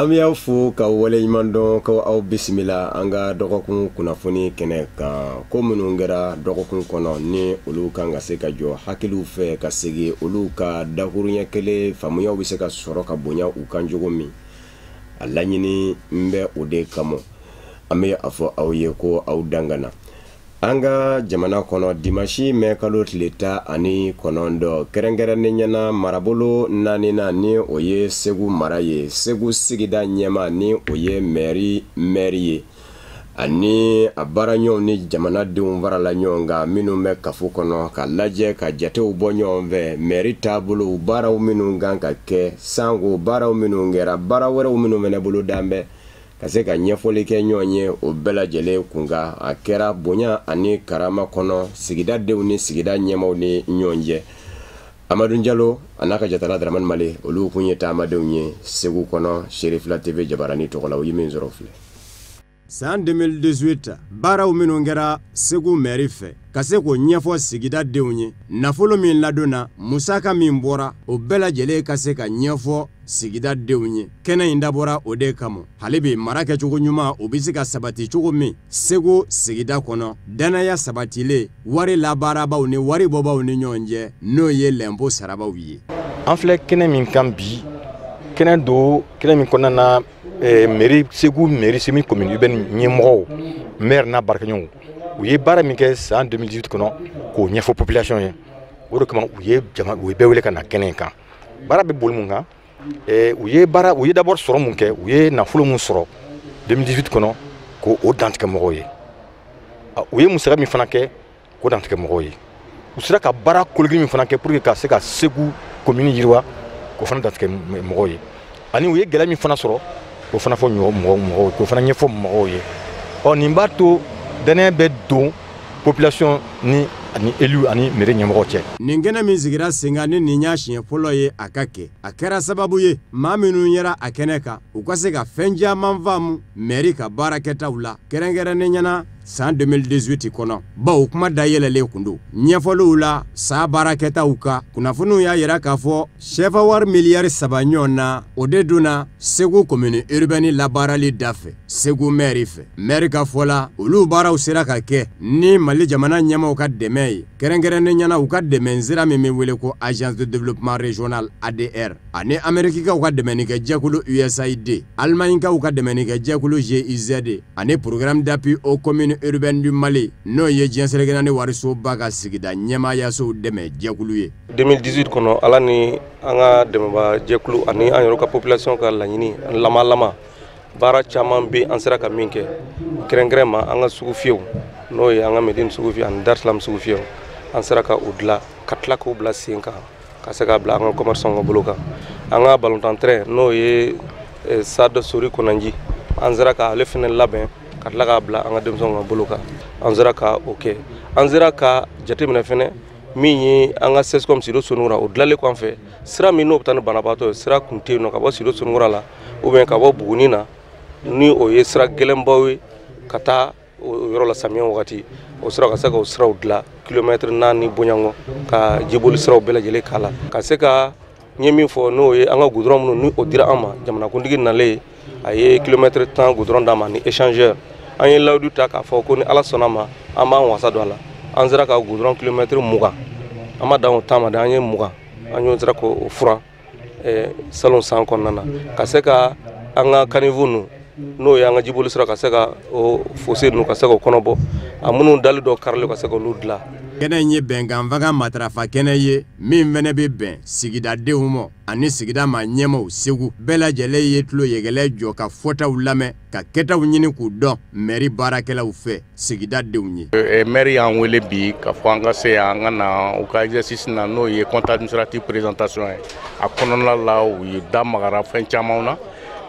An bɛ aw fo ka waleɲuman dɔn ka aw bisimila an ka dɔgɔkun kunnafoni kɛnɛ kan. Ko minnu kɛra dɔgɔkun kɔnɔ ni olu kan ka se ka jɔ hakiliw fɛ ka segin olu ka dakuruɲɛ kelen faamuyaw bɛ se ka sɔrɔ ka bonya u kan cogo min, a laɲini n bɛ o de kama. An bɛ a fɔ aw ye ko aw dangana. An ka jamana kɔnɔ dimanche mai kalo tile 19, kɛrɛnkɛrɛnnenya na marabolo naaninan ni o ye Segu mara ye, Segu sigida ɲɛmaa ni o ye maire ye ani a baaraɲɔgɔnw ni jamanadenw farala ɲɔgɔn kan minnu bɛ kafo kɔnɔ ka lajɛ ka jatew bɔ ɲɔgɔn fɛ maire taabolo baaraw minnu kan ka kɛ sanko baaraw minnu kɛra baara wɛrɛw minnu fana bolo dan bɛ ka se ka ɲɛfɔli kɛ ɲɔgɔn ye o bɛɛ lajɛlen kunkan. A kɛra bonya ani karama kɔnɔ sigidadenw ni sigida ɲɛmaaw ni ɲɔgɔn cɛ. Amadu Jalo a n'a ka jatala Dramane Male olu kun ye taamadenw ye Segu kɔnɔ Serifila TV jabarani tɔgɔ la. U ye min sɔrɔ filɛ. San 2018 baaraw minnu kɛra Segu maire fɛ ka se k'o ɲɛfɔ sigidadenw ye, nafolo min ladonna, musaka min bɔra, o bɛɛ lajɛlen ka se ka ɲɛfɔ sigidadenw ye. Kɛnɛ in dabɔra o de kama. Hali bi mara kɛcogo ɲuman o bɛ se ka sabati cogo min Segu sigida kɔnɔ, danaya sabatilen wari labaarabaw ni wari bɔbaw ni ɲɔgɔn cɛ, n'o ye lɛnpo sarabaw ye. An filɛ kɛnɛ min kan bi, kɛnɛ don kɛnɛ min kɔnɔna na mairie Segu mairie semi commune urbaine ɲɛmɔgɔw maire n'a baarakɛɲɔgɔnw u ye baara min kɛ san 2018 kɔnɔ k'o ɲɛfɔ population ye. O de kama u ye jama u ye bɛɛ wele ka na kɛnɛ in kan. Baara bɛ boli mun kan? U ye baara u ye d'abord sɔrɔ mun kɛ, u ye nafolo mun sɔrɔ 2018 kɔnɔ k'o dantigɛ mɔgɔw ye. U ye musaka min fana kɛ k'o dantigɛ mɔgɔw ye. U sera ka baara kologiri min fana kɛ pour que ka se ka Segu commune yiriwa k'o fana dantigɛ mɔgɔw ye. Ani u ye gɛlɛya min fana sɔrɔ k'o fana fɔ mɔgɔw k'o fana ɲɛfɔ mɔgɔw ye. Ɔ nin b'a to danaya bɛ don population ni ani élu ani mairie ɲɛmɔgɔw cɛ. Nin kɛnɛ min sigira sen kan ni nin y'a siɲɛ fɔlɔ ye a ka kɛ, a kɛra sababu ye maa minnu yera a kɛnɛ kan u ka se ka fɛn caman faamu mairie ka baarakɛtaw la, kɛrɛnkɛrɛnnenya na san 2018 kɔnɔ, bawo kuma dayɛlɛlen kun don. Ɲɛfɔliw la san baarakɛtaw kan, kunnafoniw y'a yira k'a fɔ sɛfa wari miliyari 3 ɲɔgɔn na o de donna Segu commune urbaine labaarali da fɛ Segu maire fɛ. Maire ka fɔ la, olu baaraw sera ka kɛ ni Mali jamana ɲɛmaaw ka dɛmɛ ye, kɛrɛnkɛrɛnnenya na u ka dɛmɛ sira min bɛ wele ko Agence de développement régional ADR ani Amériquekaw ka dɛmɛnikɛ jɛkulu USAID, Allemagnekaw ka dɛmɛnikɛ jɛkulu GIZ ani programme d'appui aux communes urbaines du Mali n'o ye diɲɛ seleke naani warisoba ka sigida ɲɛmaayasow dɛmɛ jɛkulu ye. 2018 kɔnɔ ala ni an ka dɛmɛba jɛkulu ani an yɛrɛ ka population ka laɲini ani lama baara caman bɛ an sera ka min kɛ, kɛrɛnkɛrɛn ma an ka sugu fiyɛw n'o ye an ka Medine sugu fiyɛ ani Dar Salam sugu fiyɛw, an sera ka o dilan ka tila k'o bila sen kan ka se k'a bila an ka commerçant ka bolo kan. An ka ballontan terrain n'o ye Stade Sori Konanji, an sera k'ale fana labɛn ka tila k'a bila an ka denmisɛnw ka bolo kan, an sera ka o kɛ. An sera ka jateminɛ fɛnɛ min ye an ka CSCOM Sido Sonura o dilanlen kɔfɛ, sira min n'o bɛ taa ni banabaatɔ ye, sira kun tɛ yen nɔ ka bɔ Sido Sonura la ou bien ka bɔ Buguni na, ni o ye sira gɛlɛnbaw ye ka taa o yɔrɔ la samiyɛ wagati, o sira ka se ka o siraw dilan kilomɛtiri 4 bɔɲɔgɔn ka jiboli siraw bɛɛ lajɛlen k'a la. Ka se ka n ye min fɔ n'o ye an ka goudron minnu ni o dira an ma, jamanakuntigi nalen a ye kilomɛtiri 10 goudron d'an ma ni échangeur. An ye layidu ta k'a fɔ ko ni Ala sɔnna ma an b'an wasa don a la. An sera ka goudron kilomɛtiri 20, an ma dan o ta ma dɛ, an ye 20, an y'o sera k'o furan salon san kɔnɔna na. Ka se ka an ka caniveau ninnu n'o ye an ka jiboli sira ka se ka o fossé ninnu ka se k'o kɔnɔbɔ, a minnu dali dɔ karilen ka se k'olu dilan. Kɛnɛ in ye bɛnkan matarafa kɛnɛ ye min fɛnɛ bɛ bɛn sigidadenw ma ani sigida maa ɲɛmaaw Segu. Bɛɛ lajɛlen ye tulo yɛgɛlɛ jɔ ka fɔtaw lamɛn ka kɛtaw ɲini k'u dɔn mairie baarakɛlaw fɛ sigidadenw ye. Maire y'an wele bi k'a fɔ an ka se yan, an ka na u ka exercice na n'o ye compte administratif présentation ye. A kɔnɔna la u ye da magara fɛn caman na,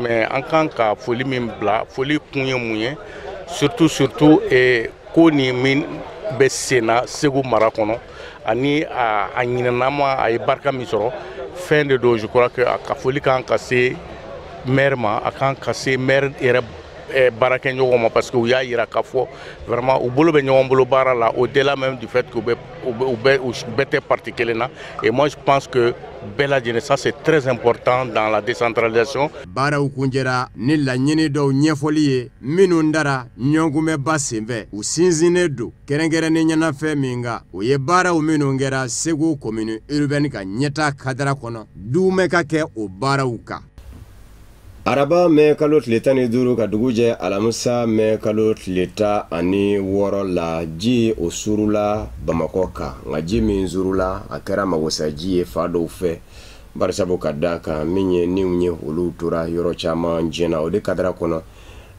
mais an kan ka foli min bila, foli kun ye mun ye, surtout ko ni min bɛ sen na Segu mara kɔnɔ ani a ɲinɛnama a ye barika min sɔrɔ, fɛn de don. Je crois que a ka foli kan ka se maire ma, a kan ka se maire yɛrɛ baarakɛɲɔgɔnw ma, parce que u y'a yira k'a fɔ vraiment u bolo bɛ ɲɔgɔn bolo baara la, au-delà même du fait que u bɛɛ tɛ parti kelen na. Et moi, je pense que bɛɛ lajɛlen, ça, c'est très important dans la décentralisation. Baaraw kunjɛra ni laɲini dɔw ɲɛfɔli ye minnu dara ɲɔgɔnkunbɛnba senfɛ. U sinsinnen don kɛrɛnkɛrɛnnen ɲɛnafɛn min kan, o ye baaraw minnu kɛra Segu commune urbaine ka ɲɛta kadara kɔnɔ, duumɛ ka kɛ o baaraw kan. Araba mɛ kalo tile 15 ka dugu jɛ alamisa mɛ kalo tile 16 la, ji o surula Bamakɔ kan. Nka ji min surula, a kɛra magosaji ye fa dɔw fɛ, barisabu ka da kan min ye niw ye, olu tora yɔrɔ caman jɛna. O de kadara kɔnɔ,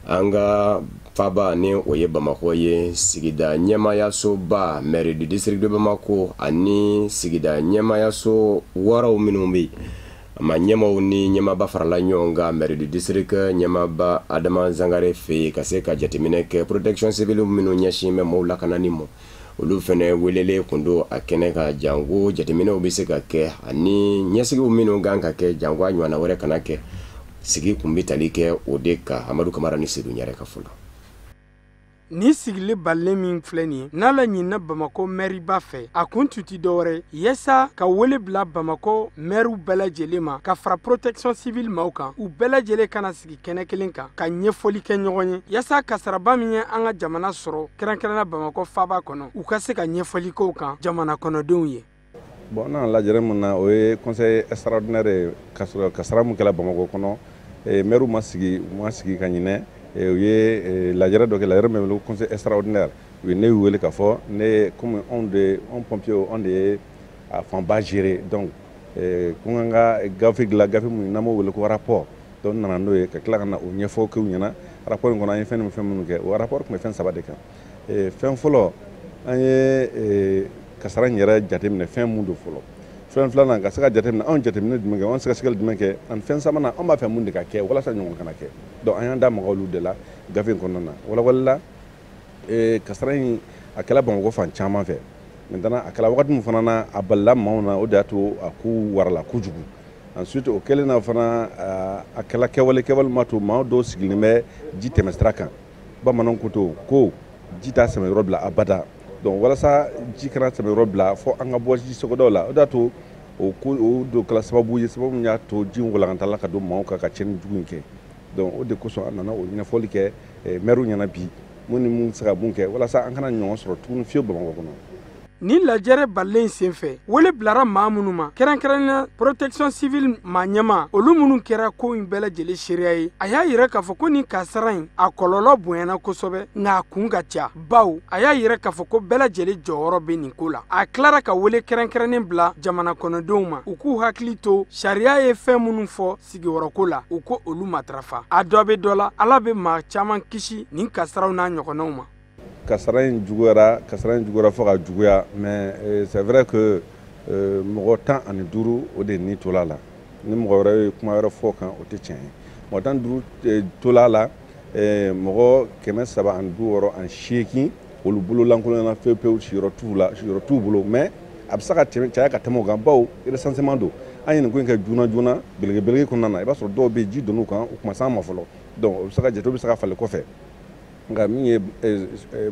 an ka faba ni o ye Bamakɔ ye, sigida ɲɛmayasoba, mairie du district de Bamako, ani sigida ɲɛmayaso wɔɔrɔw minnu bɛ yen, a ma ɲɛmaw ni ɲɛmaba farala ɲɔgɔn kan maire du district ɲɛmaba Adama Zangare fɛ yen, ka se ka jateminɛ kɛ. Protection civile minnu ɲɛsin bɛ maaw lakanani ma, olu fɛnɛ welelen kun don a kɛnɛ kan, janko jateminɛw bɛ se ka kɛ ani ɲɛsigiw minnu kan ka kɛ, janko a ɲɔgɔnna wɛrɛ kana kɛ. Sigi kun bɛ tali kɛ o de kan. Amadu Kamara ni Sedu Ɲɛrɛ ka fɔ la. Ni sigili balen min filɛ nin ye n'a la ɲinina Bamakɔ mɛriba fɛ, a kun tun ti dɔwɛrɛ yaasa ka wele bila Bamakɔ mɛriw bɛɛ lajɛlen ma, ka fara protection civile maaw kan, u bɛɛ lajɛlen kana sigi kɛnɛ kelen kan ka ɲɛfɔli kɛ ɲɔgɔn ye, yaasa kasaraba min ye an ka jamana sɔrɔ, kɛrɛnkɛrɛnna Bamakɔ faba kɔnɔ, u ka se ka ɲɛfɔli k'o kan jamana kɔnɔdenw ye. Bon, n'a lajɛrɛ mun na, o ye conseil extraordinaire ye ka sɔrɔ kasara mun kɛra Bamakɔ kɔnɔ, maires ma sigi, u ma sigi ka ɲinɛ. U ye lajɛrɛ dɔ kɛ, lajɛrɛ min bɛ wele ko conseil extraordinaire. U ye ne wele k'a fɔ ne, komi anw de, anw pompiers, anw de ye a fanba gérer, donc ko n ka gafe dilan, gafe mun n'an b'o wele ko rapport. Donc n nana n'o ye ka tila ka na o ɲɛfɔ k'u ɲɛna. Rapport in kɔnɔ, an ye fɛn ni fɛn minnu kɛ, o rapport tun bɛ fɛn saba de kan. Fɛn fɔlɔ, an ye kasara in yɛrɛ jateminɛ, fɛn mun don fɔlɔ. Fɛn filanan, ka se ka jateminɛ anw jateminɛ jumɛn kɛ, anw sɛgɛsɛgɛli jumɛn kɛ, ani fɛn sabanan, anw b'a fɛ mun de ka kɛ walasa ɲɔgɔn kana kɛ. Donc an y'an da maga olu de la gafe in kɔnɔna na. Walawalila, kasara in a kɛla Bamakɔ fan caman fɛ. Maintenant, a kɛla wagati min fana na, a balila maaw na, o de y'a to a ko warala kojugu. Ensuite, o kɛlen na fana, a kɛla kɛwale ma to maa dɔw sigilen bɛ ji tɛmɛsira kan. Bamananw ko to ko ji t'a sɛmɛyɔrɔ bila abada. Donc walasa ji kana sɛmɛyɔrɔ bila, fɔ an ka bɔ ji sogodaw la. O de y'a to o ko o do kɛla sababu ye, sababu min y'a to ji walankatala ka don maaw kan ka tiɲɛni jugu in kɛ. Donc o de kosɔn an nana o ɲɛfɔli kɛ mɛriw ɲɛna bi, mun ni mun bɛ se ka mun kɛ walasa an kana ɲɔgɔn sɔrɔ tuguni fiyewu Bamakɔ kɔnɔ. Ni lajɛrɛ balen sen fɛ, wele bilara maa minnu ma, kɛrɛnkɛrɛnnenya protection civile maa ɲɛma, olu minnu kɛra ko in bɛɛ lajɛlen seereya ye, a y'a yira k'a fɔ ko nin kasara in a kɔlɔlɔ bonyana kosɛbɛ, nka a kun ka ca, baw a y'a yira k'a fɔ ko bɛɛ lajɛlen jɔyɔrɔ bɛ nin ko la. A tilara ka wele kɛrɛnkɛrɛnnen bila jamana kɔnɔdenw ma, u k'u hakili to sariya ye fɛn minnu fɔ sigiyɔrɔko la, u ko olu matarafa. A dɔ bɛ dɔ la, Ala bɛ maa caman kisi nin kasaraw n'a ɲɔgɔnnaw ma. Kasara in juguyara, kasara in juguyara fo ka juguya, mais c'est vrai que mɔgɔ 15, o de ni tola la. Ni mɔgɔ wɛrɛ ye kuma wɛrɛ fɔ kan, o tɛ tiɲɛ ye. Mɔgɔ 15 tola la, mɔgɔ 368, olu bolo lankolonya pewu pewu, sigiyɔrɔ t'u la, sigiyɔrɔ t'u bolo. Mais a bɛ se ka tɛmɛ, caya ka tɛmɛ o kan, bawo recensement don. An ye nin ko in kɛ joona joona, belege belege kɔnɔna na, i b'a sɔrɔ dɔw bɛ yen, ji donn'u kan, u kuma s'an ma fɔlɔ. Donc o bɛ se ka jate, o bɛ se ka falen kɔfɛ. Nka min ye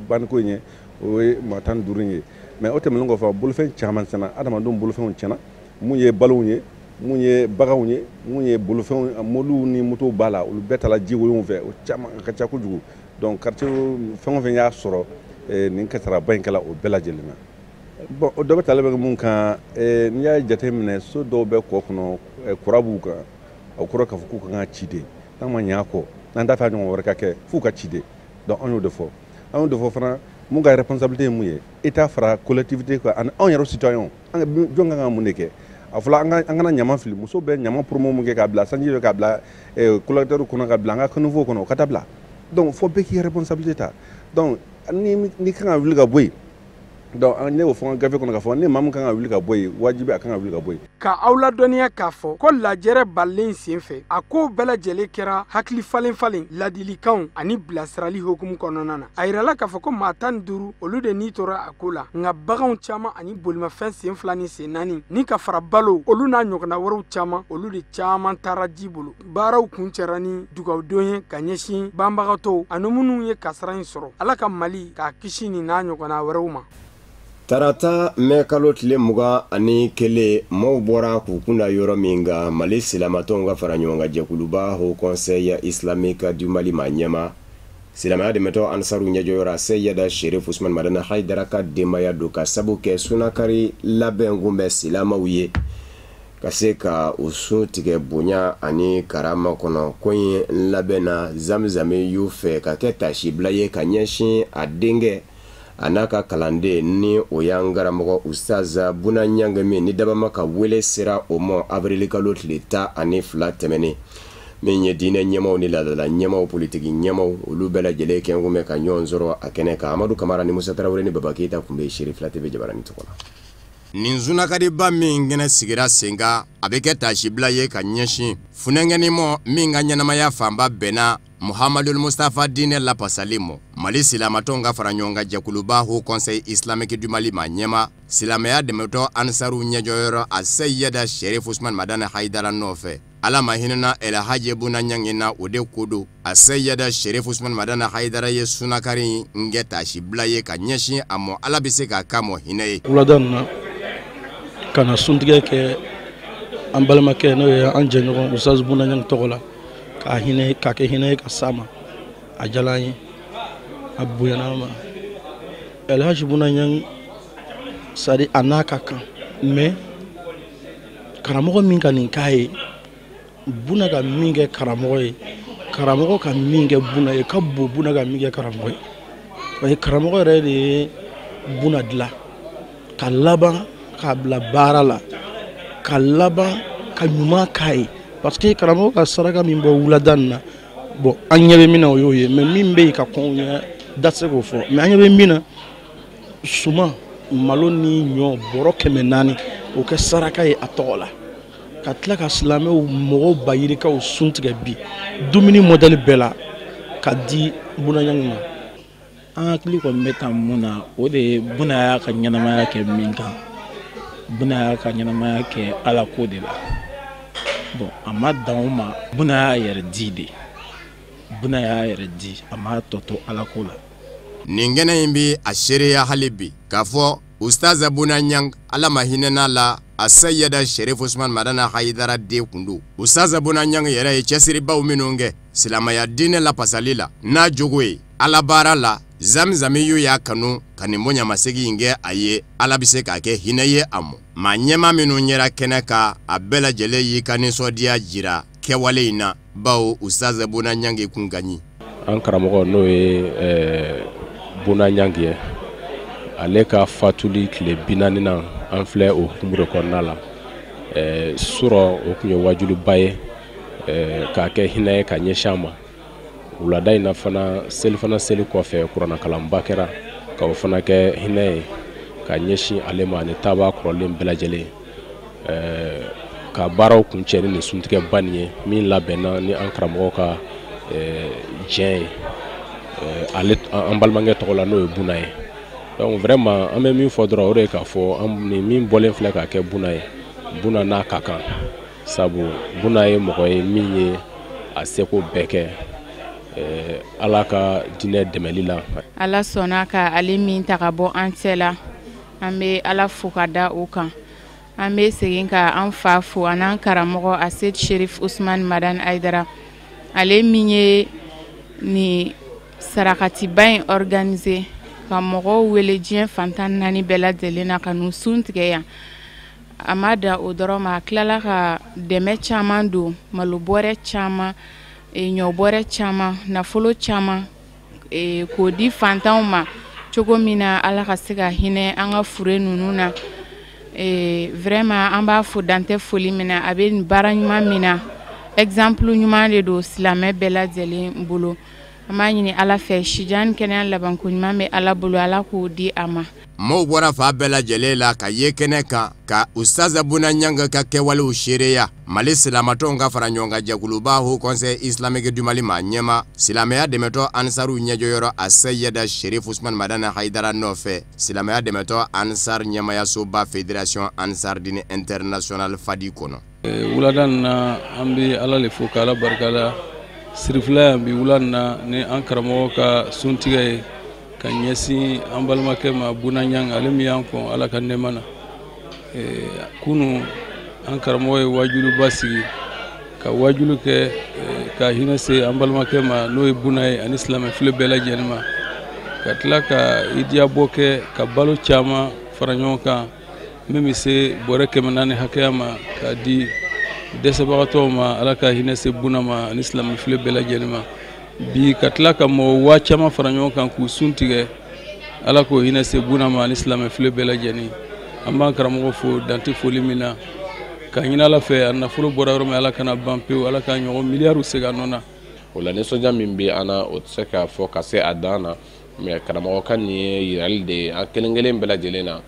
banniko in ye, o ye maa 15 in ye. Mais o tɛmɛnen kɔfɛ, bolofɛn caman tiɲɛna, adamadenw bolofɛnw tiɲɛna, mun ye balow ye, mun ye baganw ye, mun ye bolofɛnw, mobiliw ni motow b'a la, olu bɛɛ taara ji woyo fɛ. O caman a ka ca kojugu. Donc quartier fɛn o fɛn y'a sɔrɔ nin kasaraba in kɛla o bɛɛ lajɛlen na. Bon, o dɔ bɛ tali bɛ kɛ mun kan? N'i y'a jateminɛ, so dɔw bɛ kɔ kɔnɔ, kura b'u kan. O kɔrɔ k'a fɔ k'u kan ka ci de. N'an ma ɲɛ a kɔ, n'an t'a fɛ a ɲɔgɔn wɛrɛ ka kɛ, f'u ka ci de. Donc an y'o de fɔ, an y'o de fɔ fana. Mun ka responsabilité ye mun ye? État fara collectivité kan ani anw yɛrɛ citoyen, an jɔn kan ka mun de kɛ? A fɔla an kana ɲama fili. Muso bɛ ɲama promo mun kɛ k'a bila sanji bɛ k'a bila collecteur kɔnɔ, ka bila an ka caniveau kɔnɔ, o ka dabila. Donc fo bɛɛ k'i responsabilité ta. Donc ni kan ka wuli ka bɔ yen. Donc ne y'o fɔ n ka gafe kɔnɔ k'a fɔ ni maa min kan ka wuli ka bɔ yen, wajibi a kan ka wuli ka bɔ yen. Ka aw ladɔnniya k'a fɔ ko lajɛrɛ balilen sen fɛ, a kow bɛɛ lajɛlen kɛra hakili falen falen, ladilikanw ani bilasirali hukumu kɔnɔna na. A yirala k'a fɔ ko maa 15 olu de ni tora a ko la, nka baganw caman ani bolimafɛn sen 2 ni sen 4 ni ka fara balo olu n'a ɲɔgɔnna wɛrɛw caman, olu de caman taara ji bolo. Baaraw kuncɛra ni dugawudon ye ka ɲɛsin banbagatɔw ani minnu ye kasara in sɔrɔ. Ala ka Mali k'a kisi nin n'a ɲɔgɔnna wɛrɛw ma. Tarata mɛ kalo tile 21, maaw bɔra k'u kunda yɔrɔ min kan, Mali silamatɔnw ka fara ɲɔgɔn kan jɛkuluba Haut Conseil islamique du Mali ma ɲɛma silamɛya dɛmɛtɔ Ansaru ɲɛjɔyɔrɔ Seyida Sherif Usman Madani Hayidara ka denbaya don ka sabu kɛ sunakari labɛn kun bɛ silamaw ye ka se ka u sun tigɛ bonya ani karama kɔnɔ. Ko in labɛnna Zamzami y'u fɛ ka kɛ tasibila ye ka ɲɛsin a denkɛ a n'a ka kalanden ni o y'an karamɔgɔ Ustaz Buna Ɲangi min ni dabama ka wele sera o ma avril kalo tile 12 tɛmɛnen, min ye diinɛ ɲɛmaw ni laadala ɲɛmaw, politiki ɲɛmaw, olu bɛɛ lajɛlen kɛn kun bɛ ka ɲɔgɔn sɔrɔ a kɛnɛ kan. Amadu Kamara ni Musa Tarawele ni Baba Keyita tun bɛ Seri Fila TV jabarani tɔgɔ la. Nin sunakariba min kɛnɛ sigira sen kan, a bɛ kɛ tasibila ye ka ɲɛsin funɛnkɛnimɔ min ka ɲɛnamaya fanba bɛnna Muhamadul Mustafa diinɛ lapasali mɔ. Mali silamatɔnw ka fara ɲɔgɔn kan jɛkuluba Haut Conseil islamique du Mali ma ɲɛma silamɛya dɛmɛtɔ Ansaru ɲɛjɔyɔrɔ a Seyida Sherif Usman Madani Hayidara nɔfɛ. Ala ma hinɛna El Hadji Buna Ɲangi na, o de ko don a Seyida Sherif Usman Madani Hayidara ye sunakari in kɛ tasibila ye ka ɲɛsin a mɔ. Ala bɛ se k'a k'a mɔ hinɛ ye. Wulada nin na ka na suntigɛ kɛ an balimakɛ n'o ye an jɛɲɔgɔn Ustaz Buna Ɲangi tɔgɔ la, k'a hinɛ, k'a kɛ hinɛ ye ka s'a ma. A diyara an ye, a bonyana an ma. El Hadji Buna Ɲangi, c'est-à-dire a n'a ka kan, mais karamɔgɔ min ka nin k'a ye, Buna ka min kɛ karamɔgɔ ye, karamɔgɔ ka min kɛ Buna ye ka bon Buna ka min kɛ karamɔgɔ ye. Parce que karamɔgɔ yɛrɛ de ye Buna dilan ka laban k'a bila baara la, ka laban ka ɲuman k'a ye. Parce que karamɔgɔ ka saraka min bɔ wulada nin na, bon an ɲɛ bɛ min na o y'o ye, mais min bɛ yen ka kɔn o ɲɛ da tɛ se k'o fɔ, mais an ɲɛ bɛ min na, suman malo ni ɲɔ bɔrɔ 400 o kɛ saraka ye a tɔgɔ la, ka tila ka silamɛw mɔgɔw ba yirikaw sun tigɛ bi dumuni modèle bɛɛ la ka di Buna Ɲangi ma. An hakili kɔni bɛ taa mun na, o de ye Buna y'a ka ɲɛnamaya kɛ min kan. Buna y'a ka ɲɛnamaya kɛ Ala ko de la. Bon, a ma dan o ma, Buna y'a yɛrɛ di de. Buna y'a yɛrɛ di, a m'a tɔ to Ala ko la. Nin kɛnɛ in bi a seereya hali bi k'a fɔ Ustaz Buna Ɲangi, Ala ma hinɛna la, a Seyida Sherif Usman Madani Hayidara den kun don. Ustaz Buna Ɲangi yɛrɛ ye cɛsiribaw minnu kɛ silamɛya diinɛ lapasali la n'a jogo ye Ala baara la, Zamzami y'u y'a kanu ka nin bonyamasegin in kɛ a ye. Ala bɛ se k'a kɛ hinɛ ye a mɔ. Maa ɲɛma minnu yɛrɛ kɛnɛ kan, a bɛɛ lajɛlen y'i ka nisɔndiya jira kɛwale in na, bawo Ustaz Buna Ɲangi kun ka ɲi. An karamɔgɔ n'o ye Buna Ɲangi ye, ale ka fatuli tile 40 na an filɛ o hukumu de kɔnɔna la. Surɔ o tun ye wajuliba ye k'a kɛ hinɛ ye ka ɲɛsin a ma. Wulada in na fana, selifana seli kɔfɛ, kuranɛkalanba kɛra ka o fana kɛ hinɛ ye ka ɲɛsin ale ma ani taabaa kɔrɔlen bɛɛ lajɛlen, ka baaraw kuncɛ ni nin suntigɛba nin ye min labɛnna ni an karamɔgɔ ka diɲɛ ye ale an balimakɛ tɔgɔ la n'o ye Buna ye. Donc vraiment an bɛ min fɔ dɔrɔn, o de ye k'a fɔ an nin min bɔlen filɛ k'a kɛ Buna ye, Buna n'a ka kan, sabu Buna ye mɔgɔ ye min ye a seko bɛɛ kɛ Ala ka diinɛ dɛmɛli la. Ala sɔnna ka ale min ta ka bɔ an cɛ la, an bɛ Ala fo ka da o kan. An bɛ segin ka an fa fo an n'an karamɔgɔ Asedi Sherif Usman Madani Hayidara, ale min ye nin sarakatiba in organiser ka mɔgɔw wele diɲɛ fantan 4 bɛɛ lajɛlen na ka n'u sun tigɛ yan. A ma da o dɔrɔn ma, a tilala ka dɛmɛ caman don, malo bɔrɛ caman, ɲɔ bɔrɛ caman, nafolo caman, k'o di fantanw ma cogo min na Ala ka se ka hinɛ an ka fure ninnu na. Vraiment an b'a fo dantɛ foli min na, a bɛ nin baara ɲuman min na, exemple ɲuman de don silamɛ bɛɛ lajɛlen bolo. An b'a ɲini Ala fɛ sijan kɛnɛya labanko ɲuman bɛ Ala bolo, Ala k'o di a ma. Maaw bɔra fan bɛɛ lajɛlen la ka ye kɛnɛ kan ka Ustaz Buna Ɲangi ka kɛwalew seereya. Mali silamatɔnw ka fara ɲɔgɔn kan jɛkuluba Haut Conseil Islamique du Mali maa ɲɛma, silamɛya dɛmɛtɔ Ansaru ɲɛjɔyɔrɔ a Seyida Sherif Usman Madani Hayidara nɔfɛ, silamɛya dɛmɛtɔ Ansar ɲɛmayasoba Fédération Ansar Dine International Fadi kɔnɔ. Wulada in na, an bɛ Ala le fo k'Ala barika da. Sirifila yan bi wula in na ni an karamɔgɔ ka suntigɛ ye ka ɲɛsin an balimakɛ ma Buna Ɲangi, ale min y'an kɔn Ala ka nɛɛma na. Kunu an karamɔgɔ ye wajuliba sigi ka wajulu kɛ ka hinɛ se an balimakɛ ma, n'o ye Buna ye, ani silamɛ file bɛɛ lajɛlen ma, ka tila ka idiyabɔ kɛ ka balo caman fara ɲɔgɔn kan min bɛ se bɔrɛ 400 hakɛya ma k'a di dɛsɛbagatɔw ma. Ala ka hinɛ se Buna ma ani silamɛ file bɛɛ lajɛlen ma. Bi ka tila ka mɔgɔ waa caman fara ɲɔgɔn kan k'u sun tigɛ, Ala k'o hinɛ se Buna ma ani silamɛ file bɛɛ lajɛlen. An b'an karamɔgɔ fo dante foli min na, ka ɲini Ala fɛ a nafolo bɔra yɔrɔ min, Ala kana ban pewu, Ala ka ɲɔgɔn miliyariw segin a nɔ na. O la, nisɔndiya min bɛ an na, o tɛ se k'a fɔ ka se a dan na. Mais karamɔgɔ ka nin ye yirali de ye an kelen kelen bɛɛ lajɛlen na.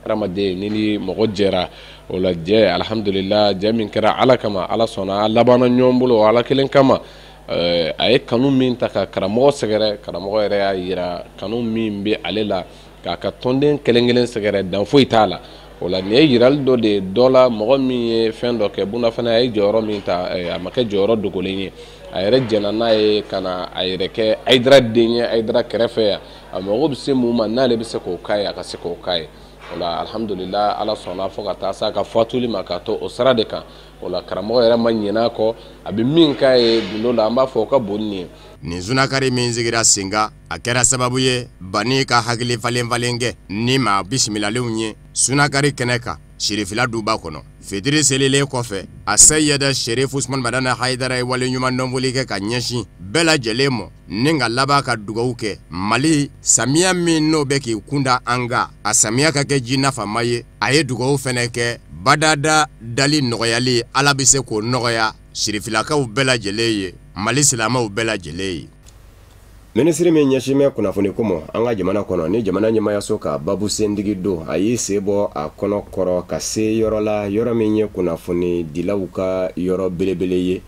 Hadamaden ni mɔgɔ jɛra o la, jɛ, alihamudulila, jɛ min kɛra Ala kama, Ala sɔnna a labanna ɲɔgɔn bolo Ala kelen kama. A ye kanu min ta ka karamɔgɔ sɛgɛrɛ, karamɔgɔ yɛrɛ y'a yira kanu min bɛ ale la k'a ka tɔnden kelen kelen sɛgɛrɛ, dan foyi t'a la. O la, nin ye yirali dɔ de ye dɔ la, mɔgɔ min ye fɛn dɔ kɛ. Buna fana a ye jɔyɔrɔ min ta, a ma kɛ jɔyɔrɔ dogolen ye. A yɛrɛ jɛnna n'a ye ka na a yɛrɛ kɛ Hayidara den ye, Hayidara kɛrɛfɛ yan. A mago bɛ se mun ma, n'ale bɛ se k'o k'a ye, a ka se k'o k'a ye. O la, alihamudulila, Ala sɔnna fo ka taa s'a ka fatuli ma k'a to o sira de kan. O la, karamɔgɔ yɛrɛ ma ɲinɛ a kɔ, a bɛ min k'a ye gundo la, an b'a fɔ o ka bon nin ye. Nin sunakari min sigira sen kan, a kɛra sababu ye banni ka hakili falen falen kɛ ni maa bisimilalenw ye sunakari kɛnɛ kan Sirifila duba kɔnɔ. Fitiri selilen kɔfɛ, a Seyida Sherif Usman Madani Hayidara ye wale ɲuman dɔnfoli kɛ ka ɲɛsin bɛɛ lajɛlen ma, ni ka laban ka dugawu kɛ Mali samiya min n'o bɛ k'i kunda an kan, a samiya ka kɛ ji nafama ye. A ye dugawu fɛnɛ kɛ badada dali nɔgɔyali, Ala bɛ se k'o nɔgɔya Sirifilakaw bɛɛ lajɛlen ye, Mali silamɛw bɛɛ lajɛlen ye. Minisiri min ɲɛsin bɛ kunnafoni ko ma an ka jamana kɔnɔ, ni jamana ɲɛmayaso ka babu sentigi don, a y'i sen bɔ a kɔnɔ kɔrɔ ka se yɔrɔ la, yɔrɔ min ye kunnafoni dilaw ka yɔrɔ belebele ye,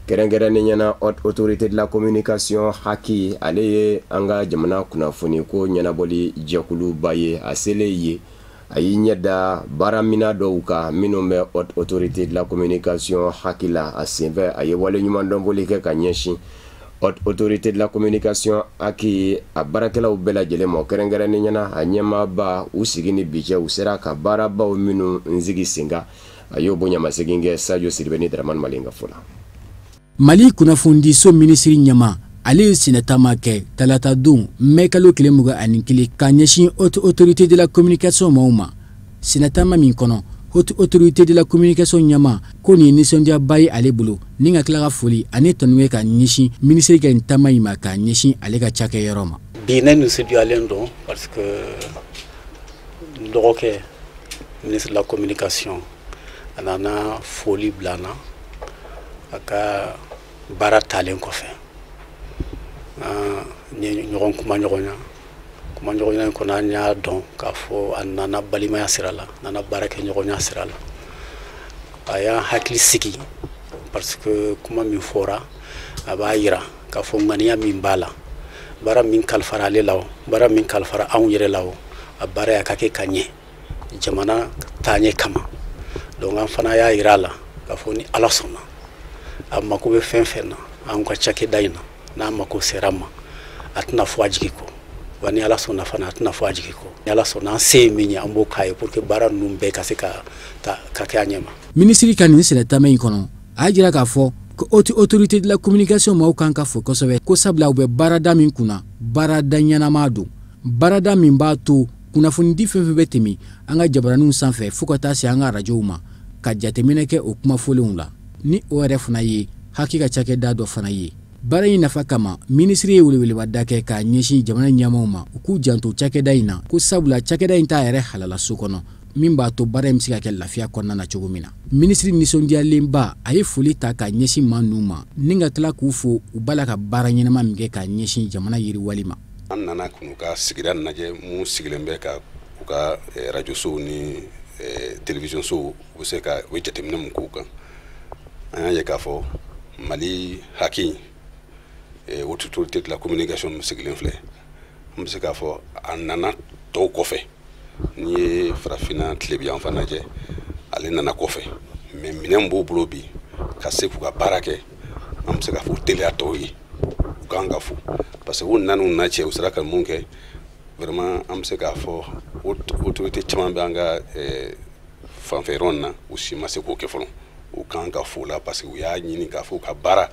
kɛrɛnkɛrɛnnenya na Haute Autorité de la Communication HAC. Ale ye an ka jamana kunnafoni ko ɲɛnabɔli jɛkuluba ye. A selen ye, a y'i ɲɛ da baaraminɛ dɔw kan minnu bɛ Haute Autorité de la Communication HAC la. A senfɛ, a ye wale ɲuman dɔnfoli kɛ ka ɲɛsin Haute Autorité de la Communication HAC a baarakɛlaw bɛɛ lajɛlen ma, kɛrɛnkɛrɛnnenya na a ɲɛmaaba. U sigi ni bi cɛ, u sera ka baarabaw minnu sigi sen kan, a y'o bonyamasegin kɛ. Sadio Sidibe ni Dramane Malen ka fɔ la. Mali kunnafonidiso minisiri ɲɛma, ale ye sɛnɛtaama kɛ talata don mɛ kalo tile 21 ka ɲɛsin Haute Autorité de la Communication maaw ma. Sɛnɛtaama min kɔnɔ, Haute Autorité de la Communication ɲɛma ko nin ye nisɔndiyaba ye ale bolo, ni ka tila ka foli ani tanu kɛ ka ɲɛsin minisiri ka nin taama in ma ka ɲɛsin ale ka cakɛyɔrɔ ma. Bi ne nisɔndiyalen don parce que n dɔgɔkɛ, ministre de la Communication, a nana foli bila n na a ka baara talen kɔfɛ. An ye ɲɔgɔn kuma ɲɔgɔnya, kuma ɲɔgɔnya in kɔnɔ, an y'a dɔn k'a fɔ a nana balimaya sira la, a nana baara kɛ ɲɔgɔnya sira la. A y'an hakili sigi parce que kuma min fɔra, a b'a yira k'a fɔ ŋaniya min b'a la, baara min kalifara ale la, o baara min kalifara anw yɛrɛ la, o a baara y'a ka kɛ ka ɲɛ jamana taaɲɛ kama. Donc an fana y'a yira a la k'a fɔ ni Ala sɔnna, a mako bɛ fɛn fɛn na an ka cakɛda in na, n'a mako sera ma, a tɛna fɔ a jigi kɔ. Wa ni Ala sɔnna fana, a tɛna fɔ a jigi kɔ. Ni Ala sɔnna, an se ye min ye, an b'o k'a ye pour que baara ninnu bɛɛ ka se ka ta ka kɛ a ɲɛ ma. Minisiri ka nin sɛnɛtaama in kɔnɔ, a y'a jira k'a fɔ ko Haute Autorité de la Communication maaw kan ka fo kosɛbɛ, ko sabula u bɛ baarada min kunna, baarada ɲɛnama don, baarada min b'a to kunnafonidi fɛn fɛn bɛ tɛmɛ an ka jabaraninw sanfɛ fo ka taa se an ka arajow ma, ka jateminɛ kɛ o kumafolenw la, ni o yɛrɛ fana ye HAC ka cakɛda dɔ fana ye. Baara in nafa kama, minisiri ye welewelebada kɛ k'a ɲɛsin jamana ɲɛmaaw ma, u k'u janto cakɛda in na, ko sabula cakɛda in t'a yɛrɛ halala so kɔnɔ. min b'a to baara in bɛ se ka kɛ lafiya kɔnɔna na cogo min na. Minisiri nisɔndiyalenba, a ye foli ta k'a ɲɛsin maa ninnu ma ni ka tila k'u fo u b'a la ka baara ɲɛnama min kɛ k'a ɲɛsin jamana yiriwali ma. An nana k'u ka sigida lajɛ mun sigilen bɛ ka u ka radio sow ni télévision sow, u bɛ se ka u bɛ jateminɛ mun k'u kan. An y'a ye k'a fɔ Mali HAC, Haute Autorité de la Communication min sigilen filɛ, an bɛ se k'a fɔ a nana tɔw kɔfɛ. N'i ye Farafinna tilebiyanfan lajɛ, ale nana kɔfɛ, mais minɛn b'u bolo bi ka se k'u ka baara kɛ. An bɛ se k'a fɔ u teliya tɔw ye, u kan ka fo parce que u nan'u na cɛ, u sera ka mun kɛ. Vraiment, an bɛ se k'a fɔ autorité caman bɛ an ka fanfɛ yɔrɔ in na, u si ma se k'o kɛ fɔlɔ. U kan ka fo la parce que u y'a ɲini k'a fɔ u ka baara,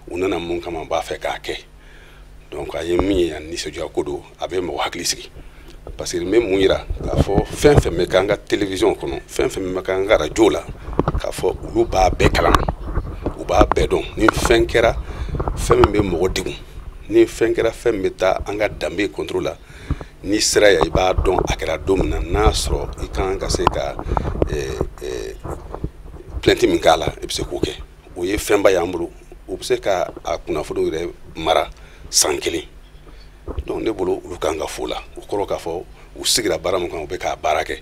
u nana mun kama, u b'a fɛ k'a kɛ. Donc a ye min ye yan, nisɔndiya ko don, a bɛ mɔgɔ hakili sigi parce que n bɛ mun yira k'a fɔ fɛn fɛn bɛ k'an ka télévision kɔnɔ, fɛn fɛn bɛ k'an ka radio la, k'a fɔ olu b'a bɛɛ kalama, u b'a bɛɛ dɔn. Ni fɛn kɛra, fɛn min bɛ mɔgɔ degun, ni fɛn kɛra, fɛn min bɛ taa an ka danbe contre la, n'i sera yan, i b'a dɔn a kɛra don min na. N'a sɔrɔ i kan ka se ka plainte min k'a la, i bɛ se k'o kɛ. O ye fɛnba y'an bolo, u bɛ se ka a kunnafoniw yɛrɛ mara san kelen. Donc ne bolo, olu kan ka fo la. O kɔrɔ k'a fɔ u sigira baara min kan, u bɛ k'a baara kɛ.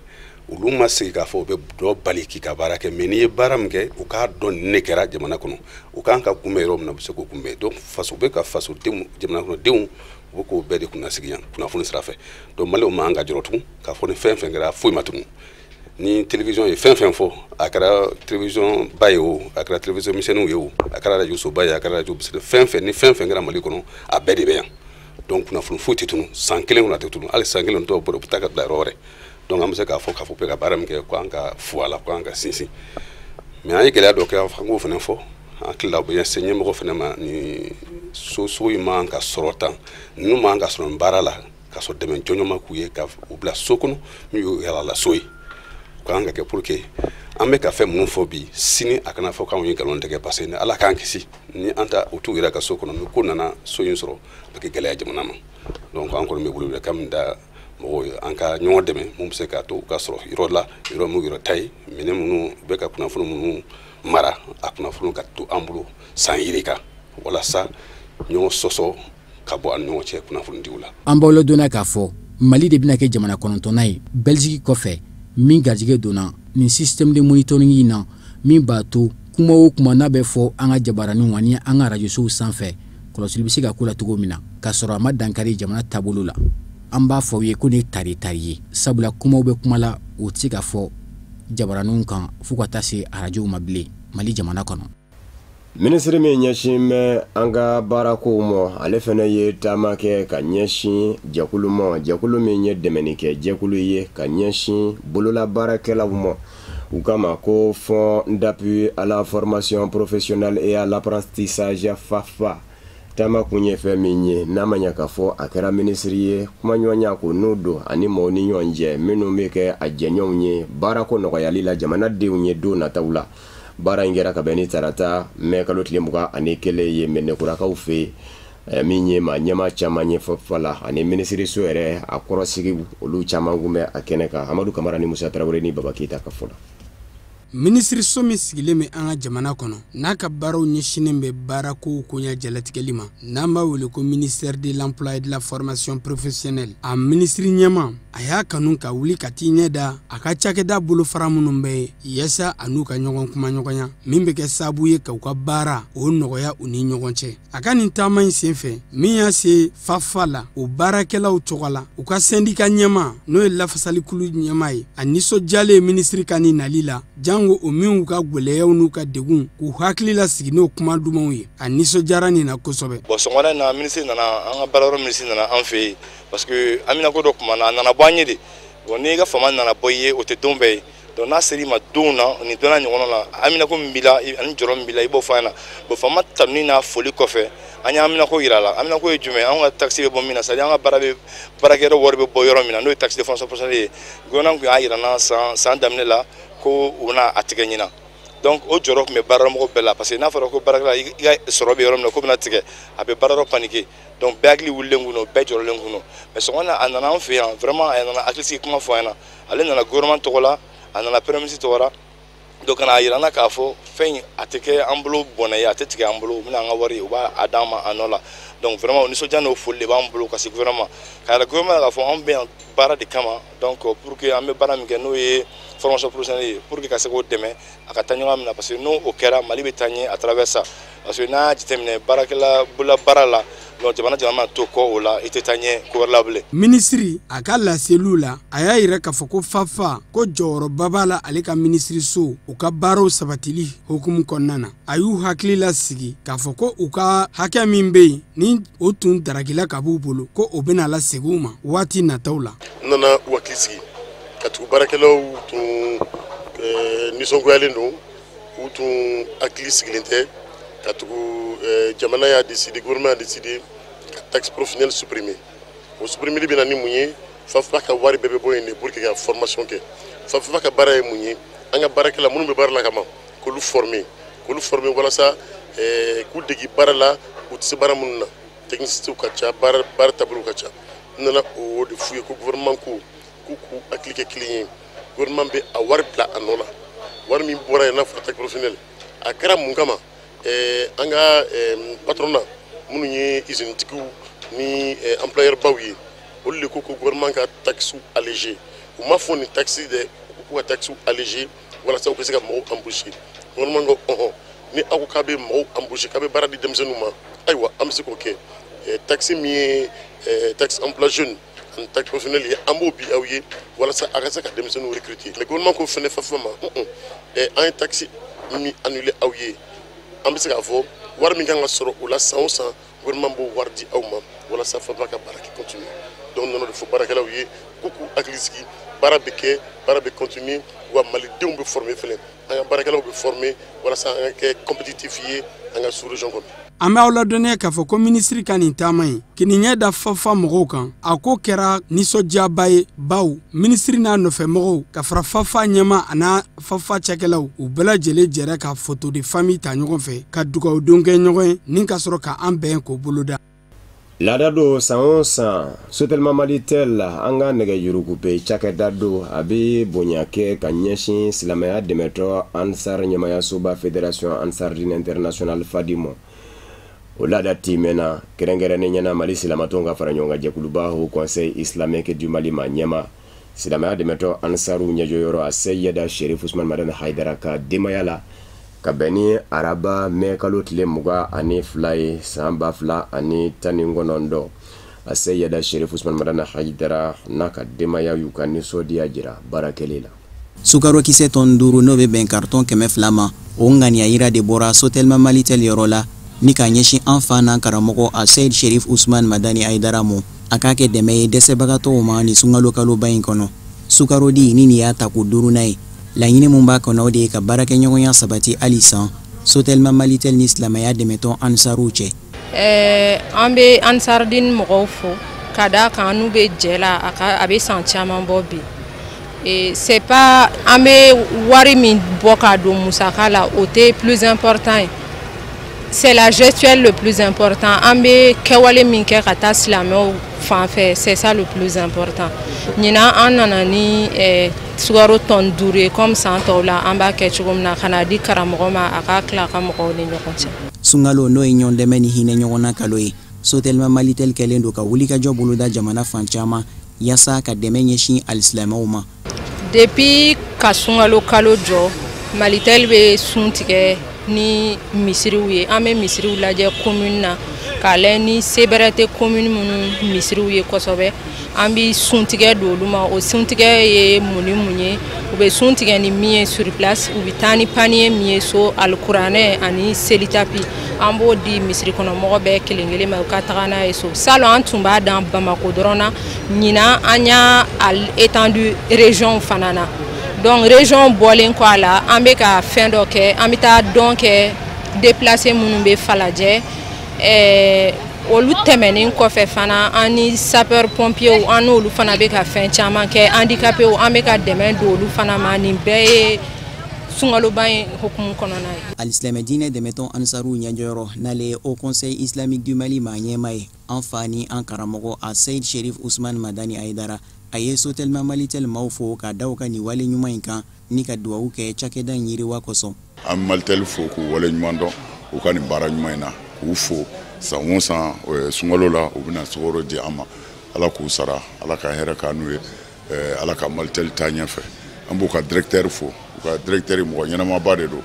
Olu ma sigi k'a fɔ u bɛ dɔ bali k'i ka baara kɛ, mais n'i ye baara min kɛ, u k'a dɔn nin de kɛra jamana kɔnɔ, u kan ka kunbɛn yɔrɔ min na, u bɛ se k'o kunbɛn. Donc faso bɛ ka fasodenw, jamana kɔnɔdenw, u bɛ k'o bɛɛ de kunnasigi yan kunnafoni sira fɛ. Donc Maliyɛnw man ka jɔrɔ tugun k'a fɔ ni fɛn fɛn kɛra, foyi ma tunu. Ni télévision ye fɛn fɛn fɔ, a kɛra télévision ba ye o, a kɛra télévision misɛnninw ye o, a kɛra radio soba ye, a kɛra radio fɛn fɛn, ni fɛn fɛn kɛra Mali kɔnɔ, a bɛɛ de bɛ yan. Donc kunnafoni foyi tɛ tunu san kelen kɔnɔ, a tɛ tunu hali san kelen tɔw bolo, u bɛ taa ka bila yɔrɔ wɛrɛ. Donc an bɛ se k'a fɔ bɛ ka baara min kɛ, ko an ka fo a la, ko an ka sinsin. Mais an ye gɛlɛya dɔ kɛ, an k'o fana fɔ. An hakili la, u bɛ se ɲɛmɔgɔ fana ma. Ni so in man ka sɔrɔ tan, ninnu man ka sɔrɔ nin baara la ka sɔrɔ dɛmɛ jɔnjɔn ma k'u ye ka u bila so kɔnɔ min y'u yalala so ye. U kan ka kɛ pour que an bɛ ka fɛn minnu fɔ bi, sini a kana fɔ k'anw ye nkalon tigɛ, parce que ni Ala k'an kisi, ni an ta u t'u yɛrɛ ka so kɔnɔ, ni ko nana so in sɔrɔ, a bɛ kɛ gɛlɛya jamana ma. Donc an kɔni bɛ welewelekan min da mɔgɔw ye, an ka ɲɔgɔn dɛmɛ mun bɛ se k'a to u ka sɔrɔ yɔrɔ la, yɔrɔ min yɔrɔ ta ye, minɛn minnu u bɛ ka kunnafoni minnu mara, a kunnafoni ka to an bolo san yirika, walasa ɲɔgɔn sɔsɔ ka bɔ an ni ɲɔgɔn cɛ kunnafonidiw la. An b'aw ladɔnniya k'a fɔ Mali de bɛna kɛ jamana 9nan ye Belgique kɔfɛ min garijɛgɛ donna nin système de monitoring in na, min b'a to kuma o kuma n'a bɛ fɔ an ka jabaraninw ani an ka arajosow sanfɛ, kɔlɔsili bɛ se ka k'o la cogo min na k'a sɔrɔ a ma dankari jamana taabolo la. An b'a fɔ aw ye ko nin ye tari tari ye, sabula kumaw bɛ kuma la, o tɛ se ka fɔ jabaraninw kan fo ka taa se arajow ma bilen Mali jamana kɔnɔ. Minisiri min ɲɛsin bɛ an ka baarakow ma, ale fana ye taama kɛ ka ɲɛsin jɛkulu ma, jɛkulu min ye dɛmɛnikɛ jɛkulu ye ka ɲɛsin bololabaarakɛlaw ma, u kama ko Fonds d'appui à la formation professionnelle et à l'apprentissage, FAFPA. Taama kun ye fɛn min ye, n'a ma ɲɛ k'a fɔ a kɛra minisiri ye kumaɲɔgɔnya ko n'o don ani maaw ni ɲɔgɔn cɛ minnu bɛ kɛ a jɛɲɔgɔnw ye baarako nɔgɔyali la jamanadenw ye don nataw la. Baara in kɛra ka bɛn ni tarata mɛ kalo tile 21 ye Mɛnɛkurakaw fɛ yen. Min ye maa ɲɛmaa caman ye FAFPA la ani minisiriso yɛrɛ a kɔrɔsigi, olu caman kun bɛ a kɛnɛ kan. Amadu Kamara ni Musa Tarawele ni Baba Keyita ka fɔ la. Minisiriso min sigilen bɛ an ka jamana kɔnɔ, n'a ka baaraw ɲɛsinnen bɛ baarakow koɲɛ jalatigɛli ma, n'an b'a wele ko ministère de l'Emploi et de la Formation professionnelle, a minisiri ɲɛma, a y'a kanu ka wuli ka t'i ɲɛ da a ka cakɛda bolofara minnu bɛ yen, yaasa a n'u ka ɲɔgɔn kumaɲɔgɔnya min bɛ kɛ sababu ye k'u ka baara o nɔgɔya u ni ɲɔgɔn cɛ. A ka nin taama in senfɛ, min y'a se FAFPA la, o baarakɛlaw tɔgɔ la, u ka syndicat ɲɛma, n'o ye lafasalikulu ɲɛma ye, a nisɔndiyalen minisiri ka nin nali la, jango o min ka gwɛlɛyaw n'u ka degun k'u hakili lasigi n'o kuma dumanw ye, a nisɔndiyara nin na kosɛbɛ. Bon, sɔgɔmada in na, minisiri nana, an ka baarayɔrɔ minisiri nana an fɛ yen parce que haminako dɔ tun b'an na, a nana bɔ an ye de. Bon, n'i ka fama nana bɔ i ye, o tɛ don bɛɛ ye. Donc n'a ser'i ma don na, nin don n'a ɲɔgɔnna na, haminako min b'i la ani jɔrɔ min b'i la, i b'o fɔ an ɲɛna. Bon, fama tanuni n'a foli kɔfɛ, an ye haminako yira a la. Haminako ye jumɛn? Anw ka taxe bɛ bɔ min na, c'est à dire an ka baara bɛ baarakɛyɔrɔ wari bɛ bɔ yɔrɔ min na, n'o ye taxe de formation professionnelle ye. Gouvernement tun y'a yira n na san daminɛ la ko u bɛna a tigɛ ɲina. Donc o jɔrɔ tun bɛ baaramɔgɔ bɛɛ la parce que n'a fɔra ko baarakɛla i ka sɔrɔ bɛ yɔrɔ min na, k'o bɛna tigɛ, a bɛ baarayɔrɔ paniquer. Donc bɛɛ hakili wulilen kun don, bɛɛ jɔrɔlen kun don. Mais sɔgɔma na a nana an fɛ yan, vraiment a nana hakilisigi kuma fɔ an ɲɛna. Ale nana gouvernement tɔgɔ la, a nana premier ministre tɔgɔ la. Donc ka na a yira an na k'a fɔ fɛn in a tɛ kɛ an bolo bɔnɛ ye, a tɛ tigɛ an bolo, u bɛna an ka wari, u b'a d'an ma a nɔ la. Donc vraiment o nisɔndiya n'o foli de b'an bolo ka se gouvernement k'a yira gouvernement la k'a fɔ anw bɛ yan baara de kama. Donc pour que an bɛ baara min kɛ n'o ye formation professionnelle ye, pour que ka se k'o dɛmɛ a ka taa ɲɔgɔn min na, parce que n'o kɛra Mali bɛ taa ɲɛ à travers ça. Parce que n'a y'a jateminɛ baarakɛla bolola baara la, donc jamana mana to kɔ o la, i tɛ taa ɲɛ ko wɛrɛ la bilen. Minisiri a ka laseliw la, a y'a yira k'a fɔ ko FAFA ko jɔyɔrɔba b'a la ale ka minisiriso u ka baaraw sabatili hukumu kɔnɔna na. A y'u hakili lasigi k'a fɔ ko u ka hakɛ min bɛ yen ni o tun daragila ka b'u bolo, ko o bɛna lasegin u ma waati nataw la. N nana u hakili sigi ka tugu baarakɛlaw tun nisɔngoyalen don, u tun hakili sigilen tɛ ka tugu jamana y'a décidé, gouvernement y'a décidé ka taxe professionnelle supprimer. O supprimer bɛ na ni mun ye? FAFA ka wari bɛɛ bɛ bɔ yen de pour que ka formation kɛ. FAFA ka baara ye mun ye? An ka baarakɛla minnu bɛ baara la kama, k'olu former walasa k'u degi baara la, u tɛ se baara minnu na. Techniciens ka ca, baara taabolo ka ca. N nana o de f'u ye ko gouvernement ko k'u k'u hakili kɛ kelen ye. Gouvernement bɛ a wari bila a nɔ la. Wari min bɔra yen n'a fɔra taxe professionnelle, a kɛra mun kama? An ka patronat minnu ye usine-tigiw ni employeur baw ye, olu de ko ko gouvernement ka taxe allégé. U ma fɔ nin taxe dɛ, u k'u ka taxe allégé walasa u ka se ka mɔgɔw embaucher. Gouvernement ko ɔhɔn, ni aw ko k'a bɛ mɔgɔw embaucher, k'a bɛ baara di denmisɛnninw ma, ayiwa an bɛ se k'o kɛ. Taxe min ye taxe emploi jeune ani taxe professionnelle ye, an b'o bi aw ye walasa a ka se ka denmisɛnninw recruter. Mais gouvernement ko fɛnɛ FAFA ma, an ye taxe min annulé aw ye, an bɛ se k'a fɔ wari min kan ka sɔrɔ o la san o san, gouvernement b'o wari di aw ma walasa FAFA ka baara kɛ continuer. Donc nana de fɔ baarakɛlaw ye k'u k'u hakili sigi, baara bɛ kɛ, baara bɛ continuer, wa malidenw bɛ former fɛnɛ, an ka baarakɛlaw bɛ former walasa an ka kɛ compétitif ye an ka sous région kɔnɔ. An bɛ aw ladɔnniya k'a fɔ ko minisiri ka nin taama in k'i ɲɛ da FAFA mɔgɔw kan, a ko kɛra nisɔndiyaba ye, bawo minisiri n'a nɔfɛmɔgɔw ka fara FAFA ɲɛma a n'a FAFA cakɛlaw, u bɛɛ lajɛlen jɛra ka photo de famille ta ɲɔgɔn fɛ ka dugawudon kɛ ɲɔgɔn ye ni ka sɔrɔ ka an bɛn k'o boloda. Laada don san o san, Sotelma Malitel an ka nɛgɛjurukupe cakɛda don, a bɛ bonya kɛ ka ɲɛsin silamɛya dɛmɛtɔ Ansar ɲɛmayasoba Fédération Ansar Dine International Fadi ma. O laada timɛna kɛrɛnkɛrɛnnen ɲɛna Mali silamatɔnw ka fara ɲɔgɔn kan jɛkuluba Haut Conseil Islamique du Mali ma ɲɛma silamɛya dɛmɛtɔ Ansaru ɲɛjɔyɔrɔ a Seyida Sherif Usman Madani Hayidara ka denbaya la, ka bɛn ni araba mɛ kalo tile 22 ye san 2019. A Seyida Sherif Usman Madani Hayidara n'a ka denbaya y'u ka nisɔndiya jira baara kɛlen la. Sukarokisɛ tɔn 5 n'o bɛ bɛn carton 200 ma, o ŋaniya yira de bɔra Sotelma Malitel yɔrɔ la ni k'a ɲɛsin an fa n'an karamɔgɔ a Seyid Sherif Usman Madani Hayidara ma, a k'a kɛ dɛmɛ ye dɛsɛbagatɔw ma ni sunkalo kaloba in kɔnɔ. Sukarodi ni nin y'a tako 5nan ye, laɲini mun b'a kɔnɔ o de ye ka baarakɛɲɔgɔnya sabati hali san Sotelma Malitel ni silamɛya dɛmɛtɔn Ansaruw cɛ. An bɛ Ansar Dine mɔgɔw fo ka d'a kan n'u bɛ jɛ la, a bɛ san caman bɔ bi. C'est pas an bɛ wari min bɔ k'a don musaka la, o tɛ plus important ye. C'est la gestuelle le plus important. An bɛ kɛwale min kɛ ka taa silamɛw fan fɛ, c'est ça le plus important. Ɲinan an nana ni sukaro tɔn 5 ye comme san tɔw la an b'a kɛ cogo min na, ka n'a di karamɔgɔ ma a k'a tila a ka mɔgɔw ni ɲɔgɔn cɛ. Sunkalo n'o ye ɲɔgɔn dɛmɛ ni hinɛ ɲɔgɔnna kalo ye, Sotelma Malitel kɛlen don ka wulikajɔ boloda jamana fan caman yaasa ka dɛmɛ ɲɛsin alisilamɛw ma. Depuis ka sunkalo kalo jɔ, Malitel bɛ sun tigɛ ni misiriw ye. An bɛ misiriw lajɛ commune na k'a lajɛ ni se bɛrɛ tɛ commune minnu misiriw ye kosɛbɛ, an bɛ suntigɛ don olu ma. O suntigɛ ye mun ni mun ye? U bɛ sun tigɛ ni min ye sur place, u bɛ taa ni panier min ye so, alikuranɛ ani selitapi, an b'o di misiri kɔnɔmɔgɔ bɛɛ kelen kelen ma u ka taga n'a ye so. Salon an tun b'a dan Bamako dɔrɔn na, ɲinan an y'a étendu région fana na. Donc région bɔlen kɔ a la, an bɛ ka fɛn dɔ kɛ, an bɛ taa dɔn kɛ déplacé minnu bɛ Falajɛ. Olu tɛmɛnen kɔfɛ fana, an ni sapeur pompier an n'olu fana bɛ ka fɛn caman kɛ, handicapé an bɛ ka dɛmɛ don olu fana ma. Nin bɛɛ ye sunkaloba in hukumu kɔnɔna ye. Alisilamɛ diinɛ dɛmɛtɔn Ansaru ɲɛjɔyɔrɔ, n'ale ye Haut Conseil islamique du Mali maa ɲɛmaa ye, an fa ni an karamɔgɔ a Seyid Sherif Usman Madani Ayidara, a ye Sotelma Malitel maaw fo ka da u ka nin wale ɲuman in kan ni ka duwawu kɛ cakɛda in yiriwa kosɔn. An bɛ Malitel fo k'u wale ɲuman dɔn u ka nin baara ɲuman in na, k'u fo san o san sunkalo la u bɛna sukaro di an ma. Ala k'u sara, Ala ka hɛrɛ k'an n'u ye, Ala ka Malitel taa ɲɛfɛ. An b'u ka directeur fo, u ka directeur mɔgɔ ɲɛnamaba de don,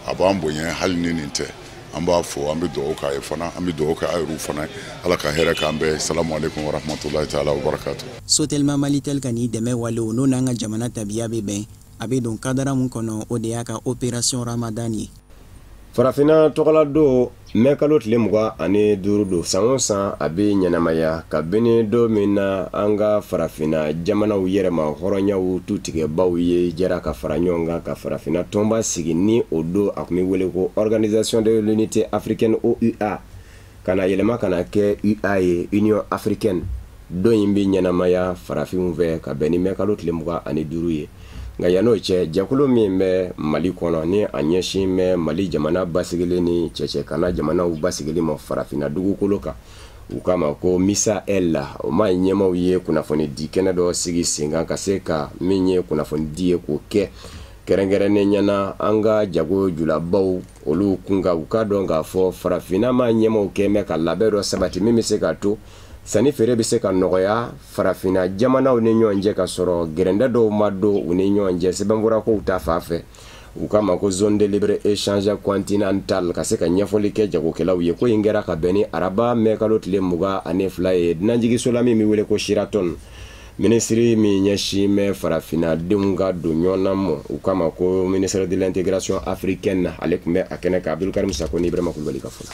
a b'an bonya hali ni nin tɛ. An b'a fo, an bɛ dugawu k'a ye fana, an bɛ dugawu kɛ a yɛrɛw fana ye. Ala ka hɛrɛ k'an bɛɛ. Salamu aleykum wa rahmatulahi taala wa barakatu. Sotelma Malitel ka nin dɛmɛ walew n'o n'an ka jamana tabiya bɛ bɛn, a bɛ don kadara mun kɔnɔ, o de y'a ka opération Ramadan ye. Farafinna tɔgɔladon mɛ kalo tile 25 don, san o san a bɛ ɲɛnamaya kabini don min na an ka farafinna jamanaw yɛrɛma hɔrɔnyaw tutigɛbaw ye jɛra ka fara ɲɔgɔn kan ka farafinna tɔnba sigi. Ni o don a tun bɛ wele ko Organisation de l'Unité africaine OUA, ka na yɛlɛma ka na kɛ UA ye, Union africaine. Don in bɛ ɲɛnamaya farafinw fɛ ka bɛn ni mɛ kalo tile 25 ye. Nka yann'o cɛ, jɛkulu min bɛ Mali kɔnɔ ni a ɲɛsin bɛ Mali jamana basigili ni cɛcɛkana jamanaw basigili ma farafinna dugukolo kan, u k'a ma ko MISAEL la, o ma ɲɛmaaw ye kunnafoni di kɛnɛ dɔ sigi sen kan ka se ka min ye kunnafoni di ye k'o kɛ kɛrɛnkɛrɛnnen ɲɛna an ka jago julabaw olu kun kan, u k'a dɔn k'a fɔ farafinna ma ɲɛmaaw kɛ mɛ ka labɛn dɔ sabati min bɛ se k'a to sanni feere bɛ se ka nɔgɔya farafinna jamanaw ni ɲɔgɔn cɛ, ka sɔrɔ gɛrɛndɛ dɔw ma don u ni ɲɔgɔn cɛ sɛbɛnfurakow ta fan fɛ. U k'a ma ko zone de libre échange continentale, ka se ka ɲɛfɔli kɛ jagokɛlaw ye. Ko in kɛra ka bɛn ni araba mɛ kalo tile 22 ye dunanjiginso la min bɛ wele ko Sheraton. Minisiri min ɲɛsin bɛ farafinna denw ka don ɲɔgɔn na ma, u k'a ma ko ministre de l'intégration africaine, ale tun bɛ a kɛnɛ kan. Abdulkarim Sako ni Ibrahima Kulubali ka fɔ la.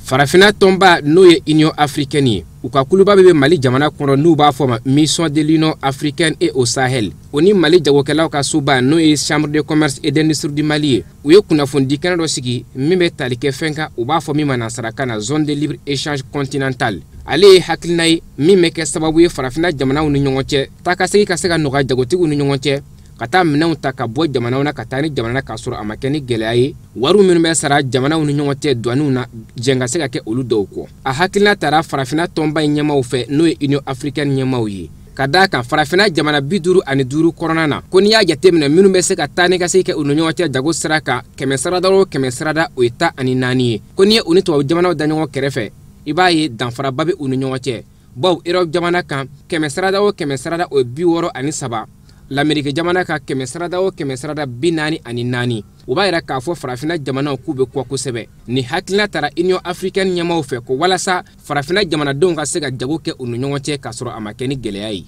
Farafinna tɔnba n'o ye Union africaine ye, u ka kuluba bɛ Mali jamana kɔnɔ n'u b'a fɔ ma Mission de l'Union africaine et au Sahel, o ni Mali jagokɛlaw ka soba n'o ye Chambre de commerce et d'industrie du Mali ye, u ye kunnafonidi kɛnɛ dɔ sigi min bɛ tali kɛ fɛn kan, u b'a fɔ min ma nansarakan na zone de libre échange continentale. Ale ye hakilina ye min bɛ kɛ sababu ye farafinna jamanaw ni ɲɔgɔn cɛ taakasegin ka se ka nɔgɔya jagotigiw ni ɲɔgɔn cɛ, ka taa minɛnw ta ka bɔ jamanaw na ka taa ni jamana k'a sɔrɔ a ma kɛ ni gɛlɛya ye, wariw minnu bɛ sara jamanaw ni ɲɔgɔn cɛ douaniw na jɛn ka se ka kɛ olu dɔw kɔ. A hakilina tara farafinna tɔnba in ɲɛmaaw fɛ n'o ye Union africaine ɲɛmaaw ye, ka d'a kan farafinna jamana 55 kɔnɔna na, ko n'i y'a jateminɛ minnu bɛ se ka taa ni ka segin kɛ u ni ɲɔgɔn cɛ jago sira kan, 100 sarada o 100 sarada o ye 14 ye. Ko n'i ye u ni tubabu jamanaw da ɲɔgɔn kɛrɛfɛ, i b'a ye danfaraba bɛ u ni ɲɔgɔn cɛ, bawo Europe jamana kan 100 sarada o 100 sarada o ye 63, L'Amérique jamana ka 100 sarada o 100 sarada 44. O b'a yira k'a fɔ farafinna jamanaw k'u bɛ kɔ kosɛbɛ. Ni hakilina tara Union africaine ɲɛmaaw fɛ ko walasa farafinna jamanadenw ka se ka jago kɛ u ni ɲɔgɔn cɛ k'a sɔrɔ a ma kɛ ni gɛlɛya ye.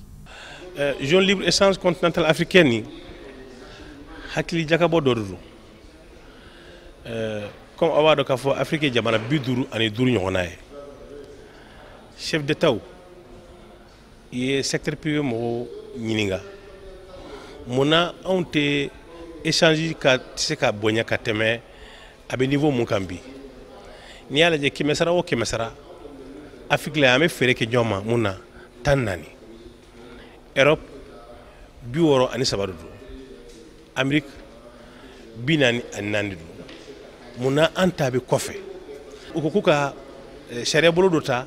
Zone libre échange continentale africaine ni hakili jakabɔ dɔ de don. Comme aw b'a dɔn k'a fɔ Afrique jamana 55 ɲɔgɔnna ye. Chef d'État i ye secteur privé mɔgɔw ɲininka, munna anw tɛ échange ka se ka bonya ka tɛmɛ a bɛ niveau mun kan bi? N'i y'a lajɛ 100 sara o 100 sara Afrique la an bɛ feere kɛ ɲɔgɔn ma mun na 14, Europe 63 de don, Amérique 44 de don. Munna an ta bɛ kɔfɛ? U ko k'u ka sariya bolo dɔ ta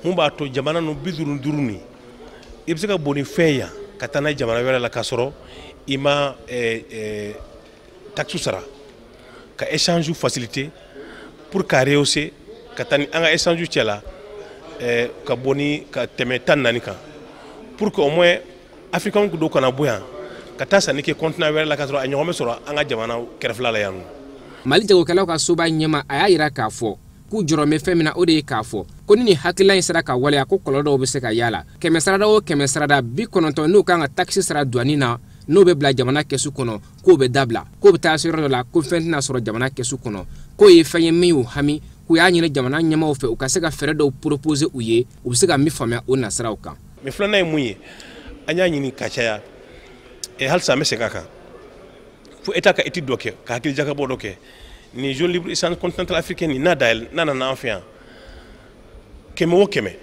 mun b'a to jamana ninnu 55 nin i bɛ se ka bɔ ni fɛn yan ka taa n'a ye jamana wɛrɛ la k'a sɔrɔ i ma taxe sara, ka échange facilité pour ka rehausser ka taa ni an ka échange cɛ la ka bɔ ni ka tɛmɛ 14 kan, pour que au moins africains dɔw kana bɔ yan ka taa sanni kɛ continent wɛrɛ la k'a sɔrɔ a ɲɔgɔn bɛ sɔrɔ an ka jamana kɛrɛfɛla la yan nɔ. Mali jagokɛlaw ka soba ɲɛma a y'a yira k'a fɔ k'u jɔrɔ bɛ fɛn min na, o de ye k'a fɔ ko ni nin hakilina in sera ka waleya ko kɔlɔlɔ dɔw bɛ se ka y'a la. 100 sarada o 100 sarada 90 n'u kan ka taxe sara douane na, n'o bɛ bila jamana kɛsu kɔnɔ, k'o bɛ dabila, k'o bɛ taa se yɔrɔ dɔ la ko fɛn tɛna sɔrɔ jamana kɛsu kɔnɔ. K'o ye fɛn ye min y'u hami, k'u y'a ɲini jamana ɲɛmaaw fɛ u ka se ka fɛɛrɛ dɔw proposer u ye, u bɛ se ka min faamuya o nasiraw kan. Mais filanan ye mun ye, an y'a ɲini ka caya, halisa an bɛ segin a kan, fo État ka étude dɔ kɛ, ka hakili jakabɔ dɔ kɛ. Ni zone libre échange continentale africaine ni n'a dayɛlɛ n'a nana an fɛ yan, 100 o 100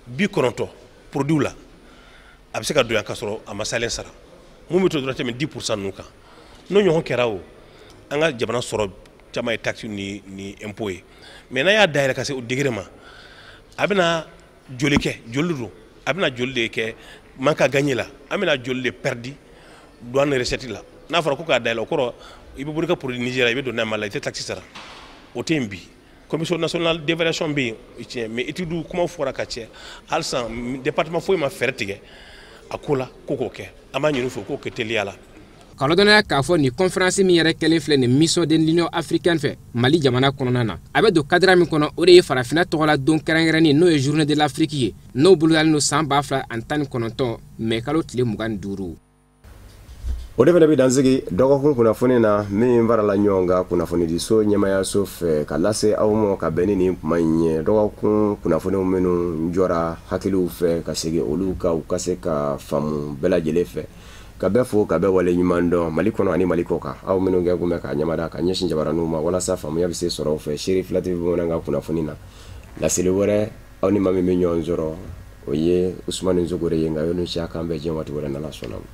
90 produit la a bɛ se ka don yan k'a sɔrɔ a ma salen sara. Mun bɛ to dɔrɔn tɛmɛ 10% ninnu kan. N'o ɲɔgɔn kɛra, o an ka jamana sɔrɔ caman ye taxe ni impôt ye. Mais n'a y'a dayɛlɛ ka se o degré ma, a bɛna joli kɛ? Joli don, a bɛna joli de kɛ manque à gagner la? An bɛna joli de perdu douane recette la? N'a fɔra ko k'a dayɛlɛ, o kɔrɔ i bɛ bɔ i ka produit Nigéria, i bɛ don n'a ye Mali la, i tɛ taxe sara. O tɛ yen bi. Commission nationale d'évaluation bɛ yen, tiɲɛ, mais étude kuma fɔra ka cɛ, halisa département foyi ma fɛɛrɛ tigɛ a ko la ko k'o kɛ. An b'a ɲini u fɛ k'o kɛ teliya la. Ka ladɔnniya k'a fɔ nin conférence min yɛrɛ kɛlen filɛ nin mission de l'Union africaine fɛ Mali jamana kɔnɔna na, a bɛ don cadre min kɔnɔ, o de ye farafinna tɔgɔla don kɛrɛnkɛrɛnnen, n'o ye Journée de l'Afrique ye, n'o bolodalen don san 2019 mɛ kalo tile 25. O de fana bɛ dansigi dɔgɔkun kunnafoni na min farala ɲɔgɔn kan kunnafonidiso ɲɛmayaso fɛ ka lase aw ma ka bɛn ni nin kuma in ye. Dɔgɔkun kunnafoniw minnu jɔra hakiliw fɛ ka segin olu kan, u ka se ka faamu bɛɛ lajɛlen fɛ, ka bɛɛ fo ka bɛɛ wale ɲuman dɔn Mali kɔnɔ ani Mali kɔ kan, aw minnu kɛ kun bɛ ka ɲamada ka ɲɛsin jabaraninw ma walasa faamuya bɛ se sɔrɔ aw fɛ Seeri Fila TV bamanankan kunnafoni na. Laseli wɛrɛ, aw ni maa min bɛ ɲɔgɔn sɔrɔ, o ye Usumani Sogore ye. Nka y'o ni siya kan bɛɛ diɲɛ waati wɛrɛ, n'Ala sɔnna ma.